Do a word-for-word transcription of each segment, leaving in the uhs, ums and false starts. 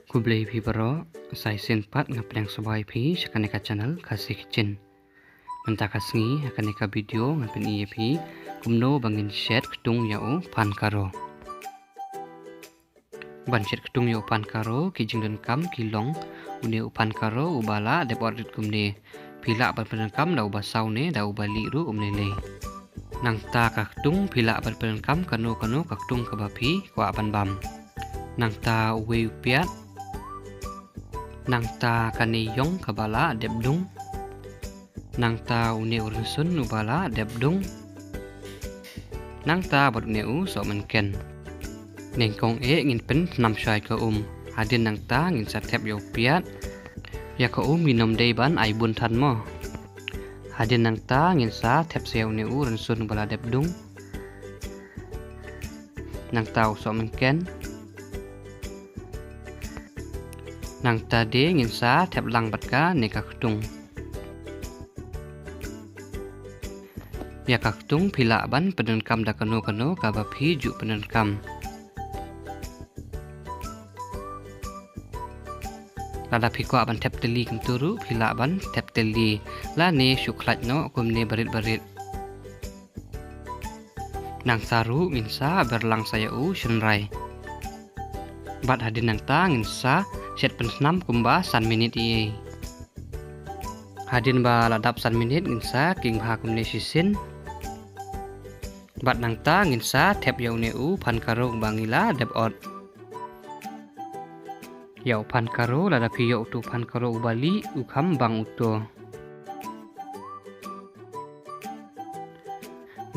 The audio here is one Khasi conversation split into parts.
Khublei phi baroh, sa shisien pat nga pdiang sngewbha ïa phi sha kane ka channel Khasi Kitchen. Mynta ka sngi ha kane ka video ngan pyni ïa phi kumno ba ngin shet ktung ïa u phan karo. Ban shet ktung ïa u phan karo, ki jingdonkam ki long une u phan karo uba la dep ot rit kumne. Phi lah ban pyndonkam da uba saw ne da uba lieh ruh um lei lei. Nangta ka ktung phi lah ban pyndonkam kano kano ka ktung kaba phi kwah ban bam. Nangta uwei u piat. Nangta kane ïong kaba la dep dung. Nangta une u rynsun uba la dep dung. Nangta bad une u sohmynken. Nyngkong eh ngin pyntnam shai ka um. Hadien nangta ngin sa thep ïa u piat. Ïa ka um ngin ym dei ban ai bun than mo. Hadien nangta ngin sa thep sa ïa une u rynsun uba la dep dung. Nangta u sohmynken. Nangta de ngin sa thep lang bad kane ka ktung. Ïa ka ktung phi lah ban pyndonkam da kano kano kaba phi ju pyndonkam. Lada phi kwah ban thep tylli kumtu ruh phi lah ban thep tylli. Lane shu khlait noh kumne barit barit. Nangta ruh ngin sa ber lang sa ïa u shynrai. Bad hadien nangta ngin sa shet pyntnam kumba san minit ïa. Hadien ba la dap san minit ngin sa king bha kumne shisien. Bad nangta ngin sa thep ïa une u phan karo ba ngi la dep ot. Ïa u phan karo lada phi ïoh utu u phan karo uba lieh u kham bang utu.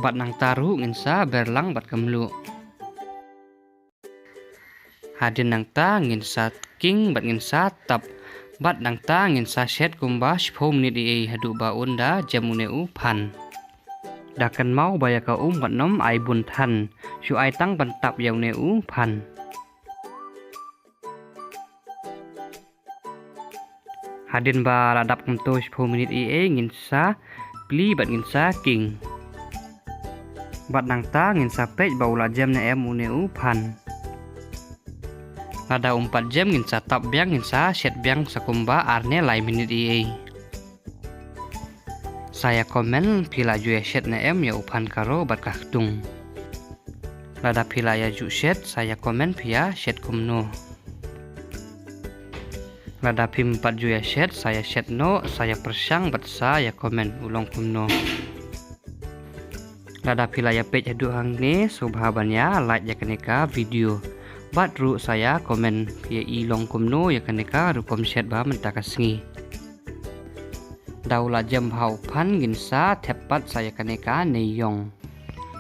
Bad nangta ruh ngin sa ber lang bad ka mluh. Hadien nangta ngin sa king bad ngin sa tap. Bad nangta ngin sa shet kumba shiphew minit ïa haduh ba un da jem une u phan. Da kynmaw ba ïa ka um wat nym ai bun than. Shu ai tang ban tap ïa une u phan. Hadien ba la dap kumto shiphew minit ïa ngin sa plie bad ngin sa king. Bad nangta ngin sa peit ba u la jem ne em une u phan. Lada um pat jem ngin sa tap biang ngin sa shet biang sa kumba ar ne lai minit ïa. Sa ïa comment phi la ju ïa shet ne em ïa u phan karo bad ka ktung. Lada phi la ïa ju shet sa ïa comment phi ïa shet kumno. Lada phim pat ju ïa shet sa ïa shet noh sa ïa pyrshang bad sa ïa comment u long kumno. Lada phi la ïa peit haduh hangne sngewbha ban ïa like ïa kane ka video. Bad ruh sa ïa comment phi ïa i long kumno ïa kane ka rukom shet ba mynta ka sngi. Da u la jem bha u phan ngin sa thep pat sa ïa kane ka neiïong.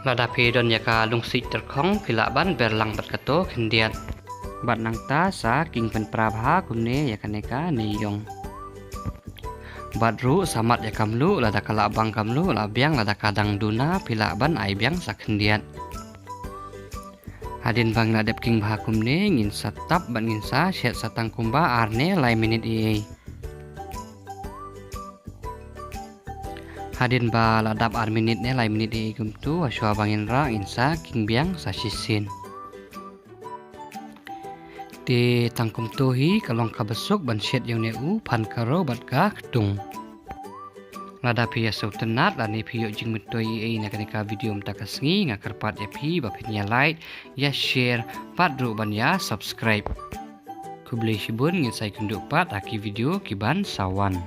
Lada phi don ïa ka lungsiej tyrkhong phi lah ban ber lang bad kato khyndiat. Bad nangta sa king pynpra bha kumne ïa kane ka neiïong. Bad ruh sa mat ïa ka mluh lada ka lah bang ka mluh lah biang lada ka dang duna phi lah ban ai biang sa khyndiat. Hadien ba ngi la dep king bha kumne ngin sa tap bad ngin sa shet sa tang kumba ar ne lai minit ïa. Hadien ba la dap ar minit ne lai minit ïa kumtu hashwa ba ngin rah ngin sa king biang sa shisien. Te tang kumto hi ka long kaba suk ban shet ïa une u phan karo bad ka ktung. Lada phi ïa sngewtynnat lane phi ïoh jingmyntoi ei ei na kane ka video mynta ka sngi nga kyrpad ïa phi ba phin ïa like, ïa share bad ruh ban ïa subscribe. Khublei shibun ngin sa ïakynduh pat ha ki video ki ban sa wan.